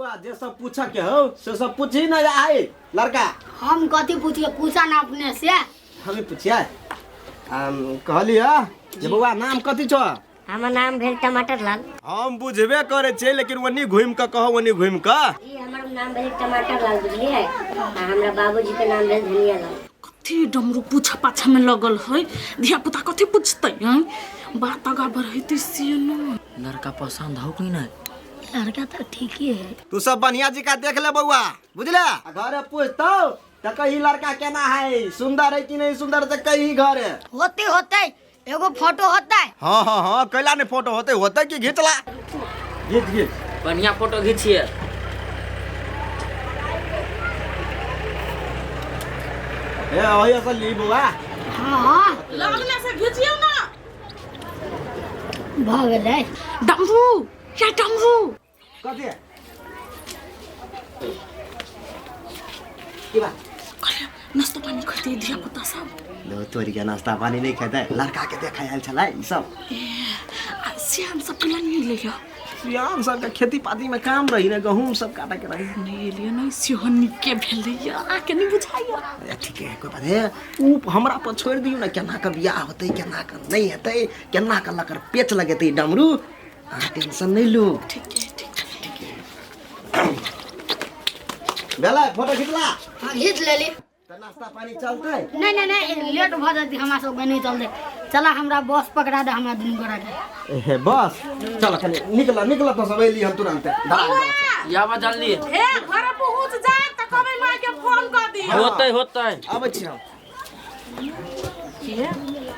बौआ जे सब पूछऽ के हौ से सब पूछी ना आइ लड़का। हम कथी पूछिए, पूछा ना अपने से। हमें पूछिए, हम कहली ह जे बौआ नाम कथी छौ? हमर नाम भेल टमाटर लाल। हम बुझबे करे छियै, लेकिन ओनी घुमि कऽ कहो, ओनी घुमि कऽ। जी, हमर नाम भेल टमाटर लाल, बुझलियै? आ हमरा बाबूजी के नाम भेल धनिया लाल। कथी डमरू पूछा पाछा में लगल है, धिया पुता कथी पूछतै हैं? बात आगा बढ़ेतै से न। लड़का पसंद हो कि नहीं? लड़का तो ठीक ही है। तू सब बढ़िया जी का देख ले बौआ, बुझले? आ घरे पूछतौ तऽ कही लड़का केना है, सुंदर है कि नहीं सुंदर, तऽ कही घरे। होते होते एगो फोटो होता है। हाँ हाँ हाँ, कैला नहीं फोटो होते होते कि घिचला, घिच घिच बढ़िया फोटो घिचिए। ए ओही असल ली बौआ। हाँ हाँ, लगने से घिचियौ ना। भऽ गेलै। डमरू या डमरू। कथी की बात? कहलियै नाश्ता पानी खैतै धिया पुता सब। लो तोरी के नाश्ता पानी नहीं खेतै, लड़का के देखै आयल छलै ई सब। ए आ सियान सब केना नहि एलै यऽ? सियान सबके खेती पाती में काम रही ने, गहूम सब काटे के रही। नहि एलियै नहि, सेहो नीके भेलै यऽ, अहाँके नहि बुझाइया? ए, ठीक है, कोई बात है, ऊ हमरा पर छोड़ि दियौ ने, केना के बियाह होतै, केना के नहीं हेतै, केना के लकर पेच लगेतै डमरू, अहाँ टेंशन नहीं लू। ठीक है ठीक है। भेलै फोटो खिचला? हाँ, घीच लेली। तऽ नाश्ता पानी चलतै? नहीं नहीं नहीं, लेट भऽ जेतै हमरा सबके, नहीं चलतै। चला हमरा बस पकड़ा दे, हमरा दुनू गोरा के। ए बस चल, कनि निकल निकल, तऽ सब एली हम तुरंते धरा दे। याबा जल्दी। ए घर पहुँच जाए तऽ कहबै माँ के फोन कऽ दियौ। होतै होतै। अबै छी हम। के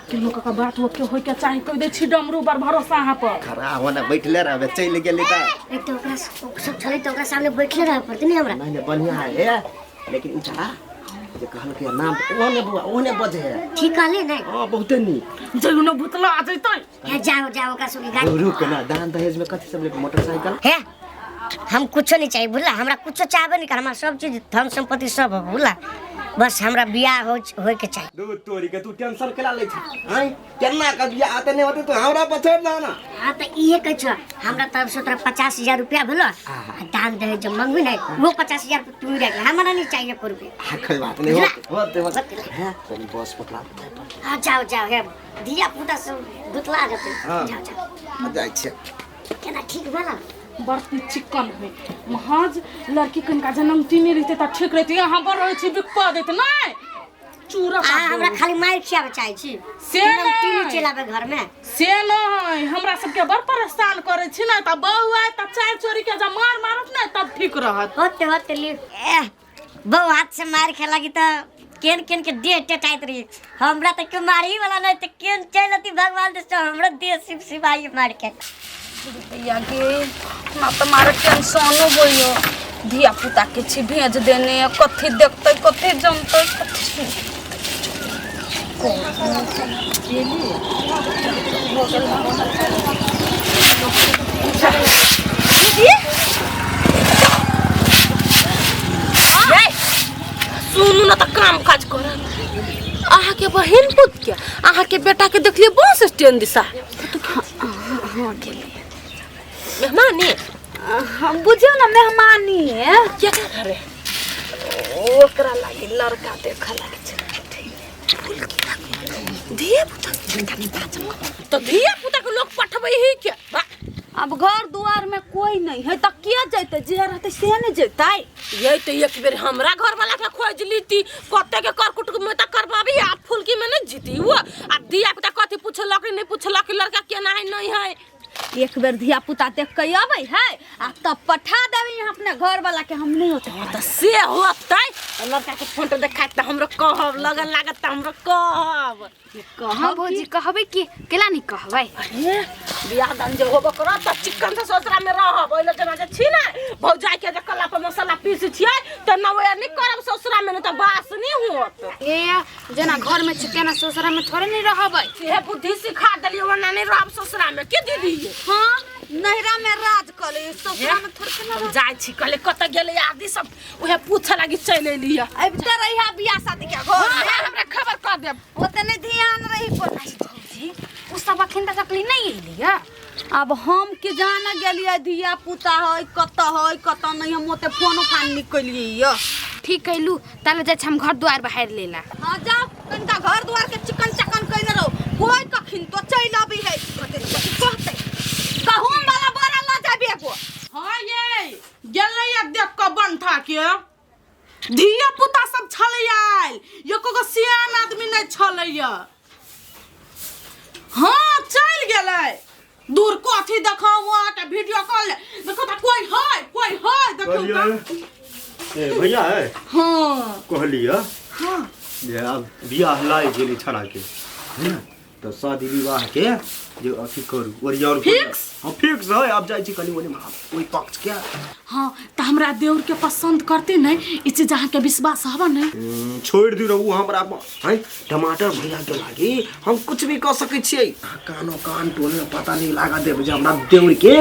केनो काका बात वो के होय के चाही, कहि दै छी डमरू बड़ भरोसा अहाँ पर। खड़ा होना बैठले रहबे, चलि गेली तऽ। एक तऽ ओकरा सब छलै तऽ ओकरा सामने बैठले रहऽ पड़तै ने हमरा। नहीं नहीं, बढ़िया है हे, लेकिन ई छड़ा जे कहलकै नाम ओहने बौआ ओहने बजे है। ठीक कहले नहीं? हाँ, बहुते नीक। जइयो न भुतला आ जइतै। हे जाओ जाओ, ओकरा सबके गाड़ी। रुक ना, दान दहेज में कथी सब लेबै? मोटरसाइकिल? हे हम कुछो नहीं चाहिए बुझला, हमरा कुछो चाहबे नहीं कर, हमरा सब चीज धन संपत्ति सब हो बुझला, बस हमरा बियाह हो होए के चाहिए। दूध तोरी के तू टेंशन केला लै छ? हैं, केना के बियाह आते नहीं होते, तू हमरा पर छोड़ दे ना। हाँ तो इहे कहै छौ, हमरा तरफ से तोरा 50,000 रुपया भेलो, आ दान दहेज जब मंगबी नहीं वो 50,000 तू ही रख, हमरा नहीं चाहिए एको रुपया। हाँ, कोई बात नहीं, होते होते होते। हैं, तनी बस पकड़ा दे। हाँ जाओ जाओ, हे धिया पुता सब भुतला जेतै। हाँ। जाओ जाओ। जाइ छियै। केना ठीक भेल? बड़ चिक्कन है महज लड़की कनिका जनमती नहीं रहते तऽ ठीक रहते, यहाँ बड़ रहै छी बिकपा देत नहीं चूरा। आ हमरा खाली मारि खियाबे चाहै छी से तीनू नहि। चलि आबै घर में। से नहीं, हमरा सबके बड़ परेशान करै छी ने, तऽ बहू आय तऽ चारि चोरी के जब मार मारत ने तब ठीक रहत। होते होते ली एह बहु हाथ से मार खेला की तऽ केन केन के देह टेटाइत रही, हमरा तऽ केओ मारही वाला नहीं तऽ केन चलि अती भगवान दे हमरा देह सिप सिपाही मार के। भैया के हमरा तऽ मारे टेंशनो होइयो, धिया पुता के छी भेज देने, कथी देखतै कथी जनतै कथी सुनतै। दीदी सुनू ना, तऽ काम काज करब। अहाँके बहिन पुत के अहाँके बेटा के देखलिए बस स्टैंड दिशा। हाँ गेलिए मेहमानी। हम बुझियौ ना मेहमानी है क्या करे, ओकरा लागी लड़का देखऽ लागे छै। धिया पुता तो धिया पुता के लोग पठबै ही के बा। अब घर दुआर में कोई नहीं है तो के जैते, जे रहते से नहीं जैते। ये तो एक बेर हमरा घर वाला के खोज लीती, कते के कर कुटुम में त करबाबी, आ फुलकी में नहीं जीती वो। आ धिया पुता कथी पूछलक नहीं पूछलक, लड़का केना है नहीं है। एक बेर धिया पुता देख के अबै है आ तब पठा देबै यहाँ अपने घर वाला के, हम नहीं होते त से होतै। लड़का के फोटो देखा त हमरो कहब लगन लागत त हमरो कहब। हाँ भौजी कहबै कि केला नहीं कहबै? अरे बियाह दान जे होबो करत त चिकन से ससुरा में रहब, ओइला जना जे छी ने भौजाई के जे कला पर मसाला पीस छियै त न ओया नहीं करब ससुरा में, न त बास नहीं होत। ए जेना घर में छी तेना ससुरा में थोड़े नहीं रहबै। सेहे बुद्धि सिखा देलियै, ओना नहीं रहब ससुरा में के दीदी। हाँ नैहरा में राज कर ले, ससुरा में थोड़े केना हम जाइ छी, कहले कत गेलै आदि सब उहे पूछे लागी चलि एलियै। अबिते रहिया बियाह शादी के घर हाँ, हाँ, हमरा खबर कऽ देब। ओते नहीं ध्यान रही पर। भौजी उ सब अखन तक अकली नहीं एली है। अब हम के जाने गेलियै धिया पुता है कतऽ है कतऽ नहीं, हम ओते फोनो फान नहीं कैलियै य। ठीक कैलू, ताले जाइ छी हम घर द्वार बाहर लेला। हाँ जाओ, कनिका घर द्वार के चिकन चकन कैने रहो, कोई कखिन तो चलि अबी है, कते कथी कहतै। गहूम वाला बोरा लऽ जाबी एगो। हाँ ये गेलै देख कऽ बनथा के धिया पुता सब छलै आयल, एको गो सियान आदमी नहि छलैया। हाँ चलि गेलै दूर, कथी देखाउ अहाँके वीडियो कॉल, देखो तऽ कोई है कोई है देखियौ तऽ। ए भैया है। हाँ कहलियै हाँ जे आब बियाह लागि गेलै छड़ा के है ने, तऽ शादी विवाह के जे अथी करू ओरियान करू। फिक्स? हाँ फिक्स है, आब जाइ छी कनि ओने ओहि पक्ष के। हाँ तऽ हमरा देउर के पसंद करते नहीं, ई चीज अहाँके विश्वास हवा नहीं? छोड़ि दियौ उ हमरा है टमाटर भैया के लागी हम कुछ भी कऽ सकै छियै। कानो कान टोले पता नहीं लागऽ देब जे हमरा देउर के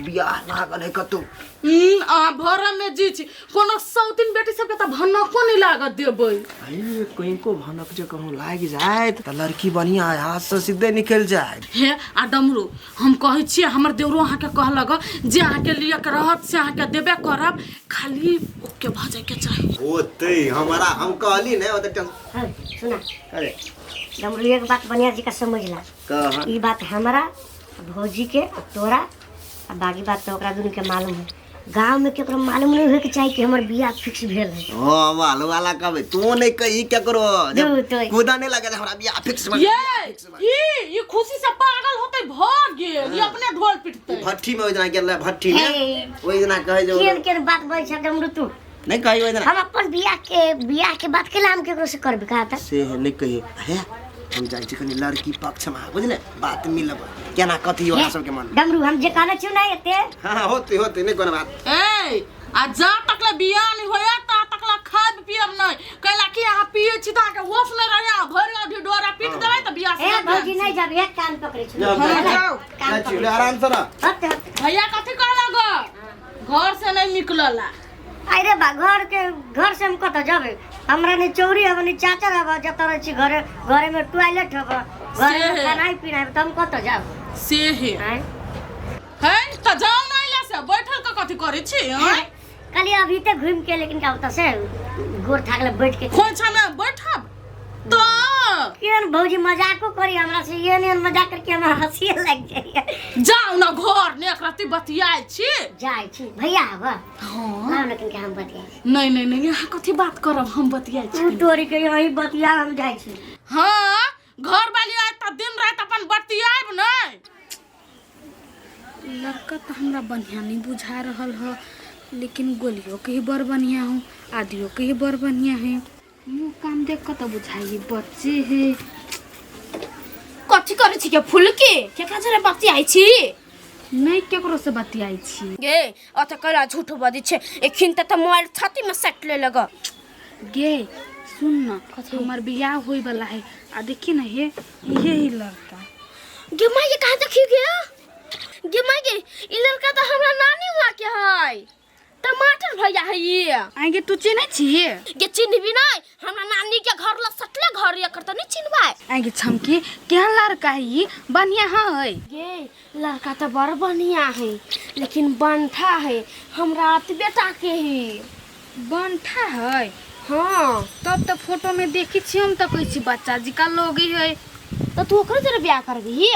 बियाह लागल है कतौ। अहाँ भरम में जी छी, कोनो सौतीन बेटी सबके तऽ भनको नहीं लागऽ देबै। अरे कहीं भनक जे कहूँ लागि जाए तऽ लड़की बढ़िया है, हाथ से सीधे निकल जाए। हे आ डमरू, हम कहै छियै हमर देउरो अहाँके कहलक जे अहाँके लिए के रहत से अहाँके देबे करब, खाली ओके भऽ जाइके चाही। होतै हमरा, हम कहली ने ओते टेंशन। हाँ, सुना। अरे डमरू एक बात बढ़िया जी का समझ ला। कह। ई बात हमरा भौजी के तोरा आ बाकी बात तो ओकरा दुनू के मालूम है। गांव में केकरो मालूम नहीं होए के चाही कि हमर बियाह फिक्स भेल है। ओ वाल वाला कहबै तू नहीं कही केकरो, जब दू तो। कूदा नहीं लगे हमरा बियाह फिक्स बन। ये ई खुशी से पागल होते भऽ गेल, ई अपने ढोल पिटतै। भट्ठी में ओहि दिना गेल रहे, भट्ठी में हे। ओहि दिना कहै जे केहन केहन बात बजै छै डमरू तू। नहीं कही ओहि दिना। हम अपन बियाह के बात केला हम केकरो से करबे कहा था? से है नहीं कही। हे हम जाइ छी कनी लड़की पक्ष में, बुझले बात मिलब केना कथी ओकरा सबके मन। डमरू हम जे कहने छियौ ना एते। हाँ होते होते नहीं कोनो बात। ए आ जा तकला बियाह नहीं होया ता तकला खाब पियब नहीं, कैला कि अहाँ पिए छी त अहाँके होश नहीं रहै, अहाँ भरि अधी डोरा पीट देबै त बियाह से ए भौजी नहीं जाब, एक कान पकड़ै छी। जाओ, हाँ, जाओ। कान जाइ छी, पकड़ै। आराम से रह। होते, होते। भैया कथी कहलक घर से नहीं निकलला? अरे बा घर से हम कतऽ जेबै? हमरा नहीं चौरी हब नहीं चाचर हब, जतऽ रहै छी घरे, घरे में टॉयलेट हब, घरे में से। खाना पीना हब, त हम कतऽ जाब? से हे आँय? है त जाउ ना अइला से, बैठल के कथी करै छी? आँय? कहलियै अभी ते घुमि के, लेकिन का होता से गोर थाकल बैठ के खोइछा में बैठब त केहन भौजी मजाको करी हमरा से, एहन एहन मजाक करके हमरा हंसी लागि जाइए। जाउ ना घर ने एक रत्ती बतियाइ छी। जाइ छी भैया हब। हाँ लेकिन के हम बतियाइ छी। नहीं नहीं नहीं अहाँ कथी बात करब, हम बतियाइ छी। तू तोरी के यही बतिया हम जाइ छी। हाँ घर वाली आयत त दिन राति अपन बतियाब नहीं। लड़का तो हमरा बढ़िया नहीं बुझा रहल है, लेकिन गोलियों के ही बड़ बढ़िया हूँ, आदियों के ही बड़ बढ़िया है। मुँह काम देख के तो बुझाई बच्चे है। कथी करै छी के फुलकी? केकरा जरे बतियाइ छी? नहीं केकरो से बतियाइ छी। गे अत करा झूठ बजै छै, एखिन त मोबाइल छाती में सट ले लग। गे सुन न, हमर बियाह होय वाला है आ देखी न हे इहे ही लड़का। गे माय के कहाँ देखी गे? गे माय गे ई लड़का त हमरा नानी हुआ के है, टमाटर भैया है ई। आगे तू चिन्है छी? गे चिन्हबी नहीं, हमरा नानी के घर ल सटले घर एकर त नहीं चिन्हबै। आगे छमकी केहन लड़का है ई, बढ़िया है? गे लड़का त बड़ बढ़िया है, लेकिन बंठा है, हमरा बेटा के है। बंठा है? हाँ। तब त फोटो में देखी छी हम त कहै छी बच्चा जी का लोग है। त तू ओकरे जरे बियाह करबी?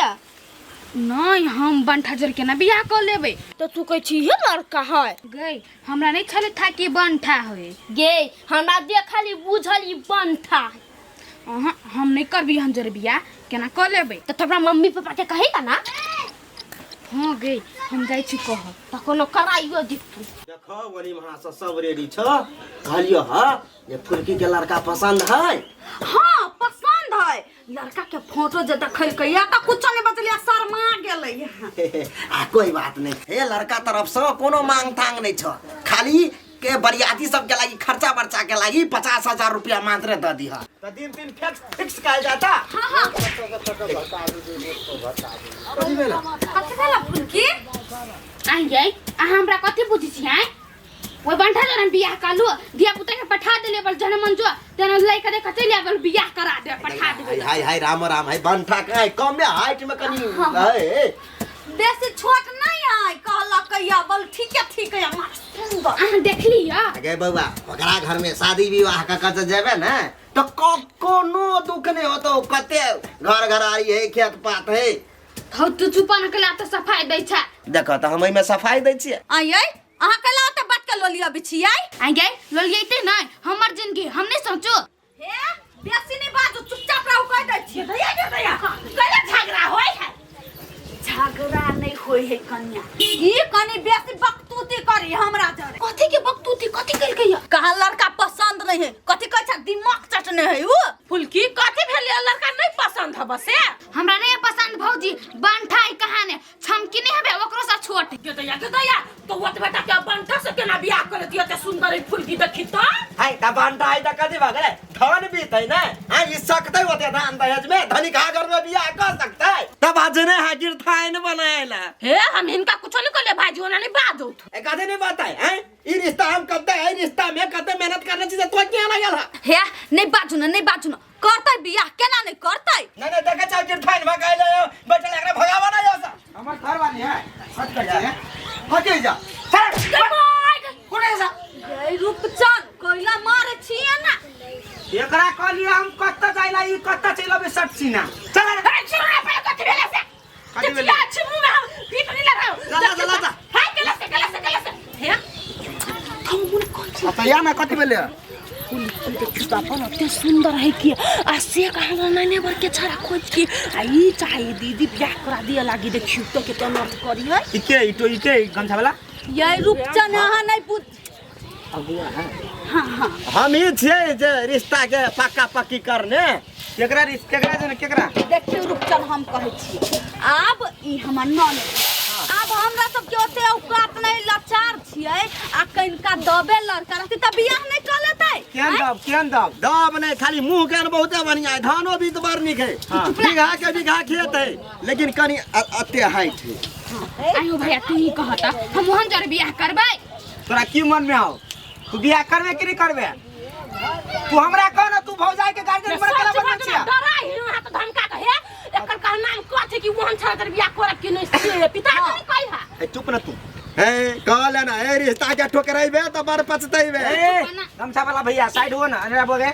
नहीं हम बंठा जर के ना बियाह कर लेबै। त तू कहै छी हे लड़का है? गई हमरा नहीं छले था कि बंठा है। गे हमरा देखली बुझल ई बंठा है। अहाँ हम नहीं करबी हम जरे बियाह केना कर लेबै? त तोरा मम्मी पापा के कहेगा ना? हाँ गे हम जाइ छी कहब। त कोनो कराइयो दितू। देखो वनी वहाँ से सब रेडी छ, कहलियो ह जे फुलकी के लड़का पसंद है। हाँ पसंद है, लड़का के फोटो जे देखलकै या त कुछो नहीं बचलिया, शर्मा गेलै। आ कोई बात नहीं, हे लड़का तरफ से कोनो मांग तांग नहीं छ, खाली के बरियाती सब के लागी खर्चा बर्चा के लागी 50,000 रुपया मात्र the दिह। त दिन दिन फिक्स फिक्स कहल जाता। हां हां कथी भेला फुलकी? आई गई अहाँ हमरा कथी बुझै छी? आइ ओइ बंठा जरन बियाह कालू धिया पुता के पठा देले बल जन मन जो तेना लइका के देख चलि आबल बियाह करा दे पठा दे। हाय हाय हाय राम राम, हाय बंठा के कम हाइट में कनी है। बेसी छोट नहीं है कहलक या बोल ठीक है ठीक है मार सुंदर। अहाँ देखली या गे बौआ ओकरा घर में शादी विवाह क के जेबे ने तो कोनो दुख नहीं होतो। कते घर घर आई है खेत पात है। हौ तू चुपा न कला त सफाई दै छ। देखो त हम एमे सफाई दै छियै। आयै अहाँ कैला ओते बात के लोली अबै छियै? आई गई लोलियते नहीं हमर जिंदगी हम नहीं सोचो। हे बेसी नहीं बाजू चुपचाप रहू कह दै छियै। दैया गे दैया कैला झगड़ा होय है? झगड़ा नहीं होय है कन्या, ई कनी बेसी बकतूती करी हमरा जरे। कथी के बकतूती कथी कल गई? कहा लड़का पसंद नहीं है कथी कहै छ दिमाग चटने है उ। फुलकी कथी भेल लड़का नहीं पसंद है बसे? हमरा नहीं पसंद भौजी बंठाई कहाने छमकी नहीं हबे ओकरो से छोट। गे दैया गे दैया तो ओत बेटा के बंठा से केना बियाह कर दियो ते सुंदर फुलकी देखी त। हाय त बंठाई त कथी भ गेलै धन बीतै ने। हां ई सकतै ओते धान दहेज में धनी कहा घर में बियाह कर सकतै तब आज ने हाजिर थाइन बनाएला। हे हम इनका कुछो नहीं कहले भाईजी ओना नहीं बाजो। ए कथी नहीं बताए हैं ई रिश्ता हम कते है रिश्ता में कते मेहनत करने छी तो क्या लागल है? हे नहीं बाजू न नहीं बाजू न करतै बियाह केना नहीं करतै? नहीं नहीं देखे चाउ गिरथाइन भगाइले बैठल एकरा भगावा ना जा। हमर घर वाली है सच कर है हटे जा चल कोने जा ए रूपचन कोइला मारे छियै ना एकरा कहलिए हम कत्ता जाइला ई कत्ता चलि अबे सट सीना। चल अरे सुन रे पहिले कथी भेलै से? कथी भेलै? छी मुंह में हम पीट नहीं लगाओ। चला चला जा। हाय केला से केला से केला से हे हम मुन कोन छी अच्छा या ना कथी भेलै? फुलकी देखियो त अपन अते सुंदर है कि आ से कहाँ नाने बर के छड़ा खोज के आ ई चाहे दीदी बियाह करा दिया लागी देखियो तो के तनर्थ करी है। इके इटो इके गमछा वाला ये रूपचन अहाँ नहीं पूछ अगुआ है। हां हां हम ही छियै जे रिश्ता के पक्का पक्की करने। केकरा रिश्ता केकरा जने केकरा? देखियो रूपचन हम कहै छी आब ई हमर ननद आब हमरा सब के ओते औकात नहीं लाचार छियै आ कनिका दबे लड़का रहतै त बियाह नहीं कर लेतै। केहन दब केहन दब? दब नहीं खाली मुंह केहन बहुते बढ़िया है धानो भी तो बड़ नीक है बीघा के बीघा खेत है लेकिन कनी अते हाइट है। आयो भैया तू ही कहता हम वहां जरे बियाह करबै। तोरा की मन में आओ तू बियाह करबे कि नहीं करबे? तू हमरा कह ना तू भौजाई के गार्जियन बन के बन छिया। डराई ही हां तो धमका के हे एकर का नाम कथि कि वहन छड़ा तर बियाह करब कि नहीं से पिता नहीं कहि हा। ए चुप न तू ए कहले ना ए रिश्ता के ठोकराइबे त बड़ पछतैबे। ए गमछा वाला भैया साइड हो ना अरे बोगे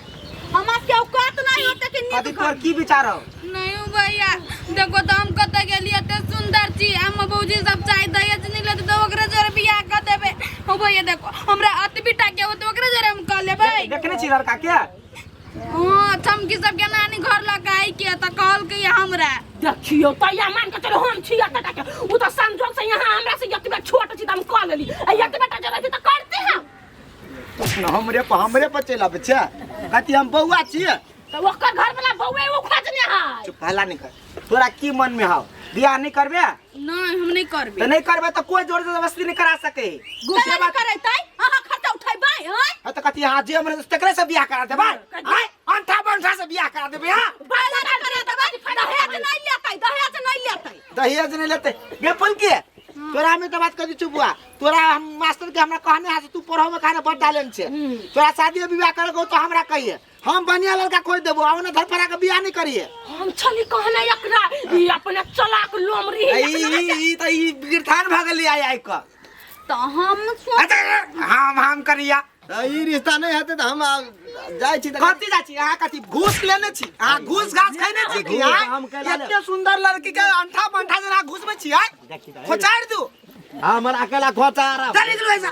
हमरा के औकात नहीं होते कि कथी तोर की विचार हो? नहीं भैया देखो तो हम कत गेलिए ते सुंदर छी हम भौजी सब चाहे दहेज नहीं लेते तो ओकरा जरे बियाह कर देबे। हो भैया देखो हमरा अतबी टाके हो तो ओकरा जरे हम कर लेबै। देखने छी लड़का के? हां चमकी सब के नानी घर लगाई के त कहल के हमरा देखियो त या मान के चलो हम छी अतटा के उ त संजोग से यहां हमरा से यतबे छोट छी त हम क लेली आ यतबे टा जरे त करते हम न हमरे पर चलि आबै छै कथी हम बौआ छियै त ओकर घर वाला बौआ ओ खोजने है। चुप हल्ला नहीं कर। तोरा की मन में हाव बियाह नहीं करबे? नहीं हम नहीं करबे। त नहीं करबे त कोई जोर जबरदस्ती नहीं करा सके। गुस्से बात करैतै अहाँ खर्चा उठैबै हैं? हां त कथी हां जे हमरा तकरे से बियाह करा देबै आय अंठा बंठा से बियाह करा देबै। हां दहेज नहीं लेतै दहेज नहीं लेतै दहेज नहीं लेतै बेपल के तोरा में तो बात कर दी बुआ तोरा हम मास्टर के हमरा कहने है तू पढ़ो में कहने बड़ टैलेंट छे तोरा शादी विवाह करे को तो हमरा कहिए हम बढ़िया लड़का खोज देबो आ ओने धरफड़ा के बियाह नहीं करिए। हम छली कहने एकरा ई अपने चलाक लोमरी ई त ई गिरथान भ गेली आई आई क त हम हम करिया ई रिश्ता नहीं हेतै त हम जाइ छी। कथी जाइ छी अहाँ? कथी घूस लेने छी अहाँ? घूस घास खैने छी कि एते सुंदर लड़की के अंठा बंठा जेना घूस में छी खोचारि दू। हमर अकेला खोचार चल निकलू ऐसा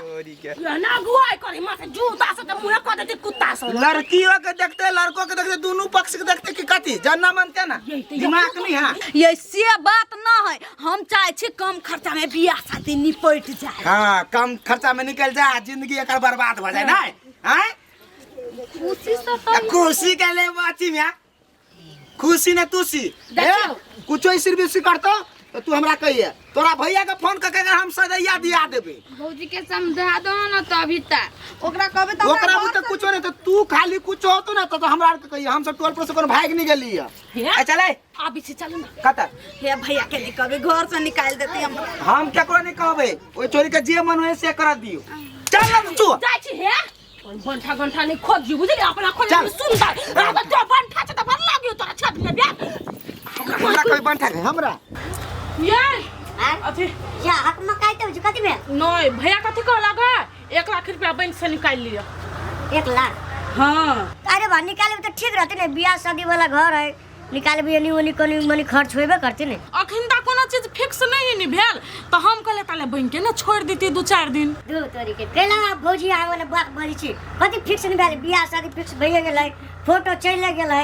ना गुआई करी माथे जूता से त मुंह क देते कुत्ता से। लड़कियों के देखते लड़कों के देखते दोनों पक्ष के देखते कि कथी जानना मानते ना दिमाग नहीं है। ये से बात ना है हम चाहे छी कम खर्चा में बियाह शादी निपट जाए। हां कम खर्चा में निकल जाए जिंदगी एकर बर्बाद हो जाए ना। हैं खुशी से तो खुशी के ले अथी में खुशी ने तुसी कुछो ऐसे बेसी करतो तो तू हमरा कहिए तोरा भैया के फोन करके हम सदैया दिया देबे। भौजी के समझा दो ना तो अभी तक ओकरा कहबे त ओकरा तो कुछो नहीं तो तू खाली कुछ होतो ना तो हमरा के कहिए हम सब टोल पर से कोनो भाग नहीं गेली है। चले अभी से चलू ना कत हे भैया के नहीं कहबे घर से निकाल देती हम। हम केकरो नहीं कहबे ओइ चोरी के जे मन होय से कर दियो। चल ना तू जाइ छी हे बंठा गंठा नहीं खोज बुझली अपना खोज सुंदर आ तो बंठा छ त बड़ लागियो तोरा छत में ब्याह हमरा कोई बंठा है हमरा ये आँय? अथी या हक मकाई तो कथी भेल नहीं भैया कथी कहलक है 1 लाख रुपया बैंक से निकाल लिअ 1 लाख हाँ अरे बा निकाले तो ठीक रहते ने बियाह शादी वाला घर है निकालबी एनी ओनी कनी मनी खर्च होबे करते ने अखन तक कोनो चीज फिक्स नहीं नि भेल तो हम कहले ताले बैंक के ना छोड़ देती 2-4 दिन दू तोरी के कैला आप भौजी आवे वाला बात बोली छी कथी फिक्स नहीं भेल बियाह शादी फिक्स भइए गेलै फोटो चलि गेलै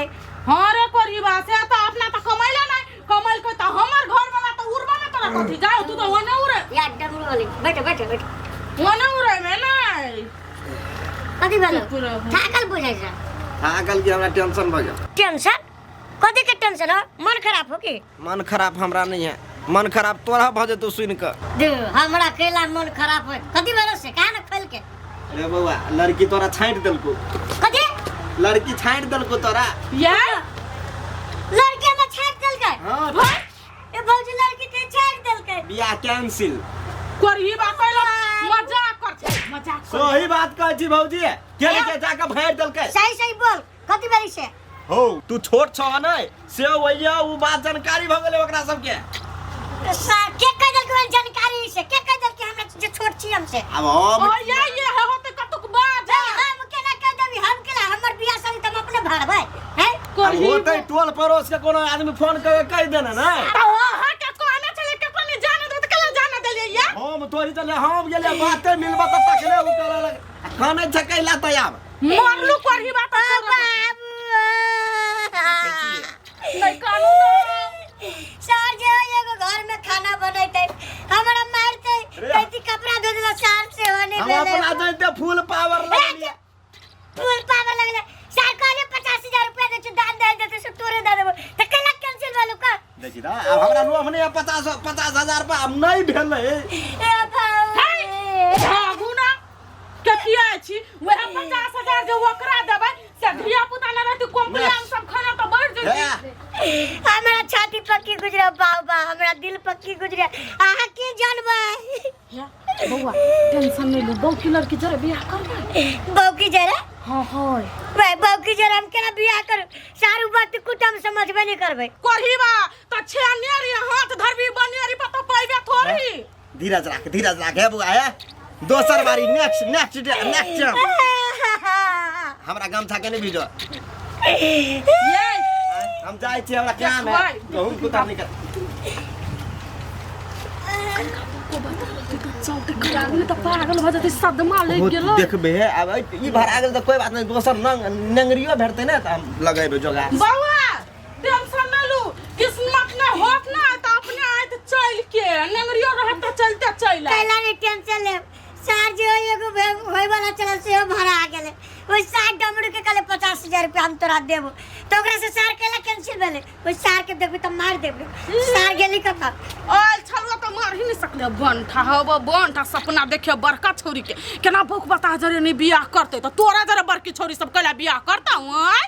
हाँ रे कोरीबा से तो अपना तो कमैला नहीं कमैल के तो हमर घर वाला तो उड़बा में तोरा कथी जाओ तू तो ओने उड़े या डमरू वाली बैठो बैठो बैठो ओने उड़े में नहीं कथी भेल चुप रहो। थाकल बुझाइ छै थाकल कि हमरा टेंशन भऽ गेल टेंशन कथी के टेंशन हो मन खराब हो की मन खराब हमरा नहीं है मन खराब तोरा भऽ जेतौ सुनि कऽ दू हमरा कैला मन खराब हो कथी भेल से काहे न खोल के अरे बौआ लड़की तोरा छाँटि देलको कथी लड़की छाँटि देलको तोरा या लड़की हमरा छाँटि देलकै हाँ ए भौजी लड़की के छाँटि देलकै बियाह कैंसिल कोरीबा कहला मजाक कर छै मजाक कर सही बात कहै छी भौजी के के जाके भाड़ि देलकै सही सही बोल कथी भेल से हो तू छोट छह नै से वैया उ बात जानकारी भऽ गेलै ओकरा सबके के कह देलकै ओहन जानकारी से के कह देलकै हमरा जे छोट छी हमसे आब हम ओ या ये है होते कतुक बाज ए, हम केना कह देबी हम केना हमर बियाह शादी त हम अपने भरबै हैं आब होतै टोल पड़ोस के कोनो आदमी फोन करके कहि देने ने तो अहाँ के कहने छलै के कोनी जाने दे त केला जाने देलियै या हम तोरी चले हम गेलियै बाते मिलबा तऽ तखने उ करऽ लग कानै छै कैला तऽ आब मरलू करही बात बाबू नहीं कानू सर जे एगो घर में खाना बनैते हमरा मारते कहती कपड़ा धो देला सार से होने हम भेलै अपना जैते फुल पावर लगलियै फुल पावर लगले सर कहले 50,000 रुपया दे छु दान दे देते से तोरे दे देबो त केला कैंसिल भेलु का देखी ना आब हमरा लोभ नहि 50,000 रुपया आब नहि भेलै ए बाबू भागू ना के किया छी वएह 50,000 जे ओकरा देबै से धिया पुता ना रहती कॉम्प्लान सब खाना तो बढ़ जेतै हमरा छाती पक्की गुजरा बाबा हमरा दिल पक्की गुजरा अहाँ के जानबै बौआ टेंशन नहीं लो बौ की लड़की जरे बियाह करबै बौकी जरा हाँ हाँ भाई बौकी जरा हम केना बियाह करू सारू बात कुटम समझबे नहीं करबै करहीबा त छेनेरी हाथ धरबी बनेरी पर त पैबे थोड़ी धीरज राख धीरज राख हे बौआ हे दोसर बारी next next day next time हमरा गमछा के नहीं भिजो ये हम जाइ छी हमरा काम है देखबै। गहूम कुतर निकल चलते कराबी त पागल भ जेतै सदमा लागि गेलो देखबे आब ई भरा गेल तऽ कोई बात नहीं दोसर नंग नंगरियो भेटतै ने तऽ हम लगेबै जोगाड़ बौआ टेंशन न लू किस्मत न होत ना त अपने आयत चल के नंगरियो रहत त चलते चल आयत। कैला नहीं टेंशन लेब सार जे एगो होय वाला चलल से भरा गेलै ओहि सार डमरू के कहले 50,000 रुपया हम तोरा देबो तो ओकरा से सार कैला कैंसिल भेलै ओहि सार के देखबी तऽ मार देबे सार गेली कतऽ आयल छलुआ तऽ मार ही नहीं सकले बंठा हब बंठा सपना देखियो बड़का छौरी के केना भूख बता जरे नहीं बियाह करते तो तोरा जरे बड़की छौरी सब कैला बियाह करता हूँ?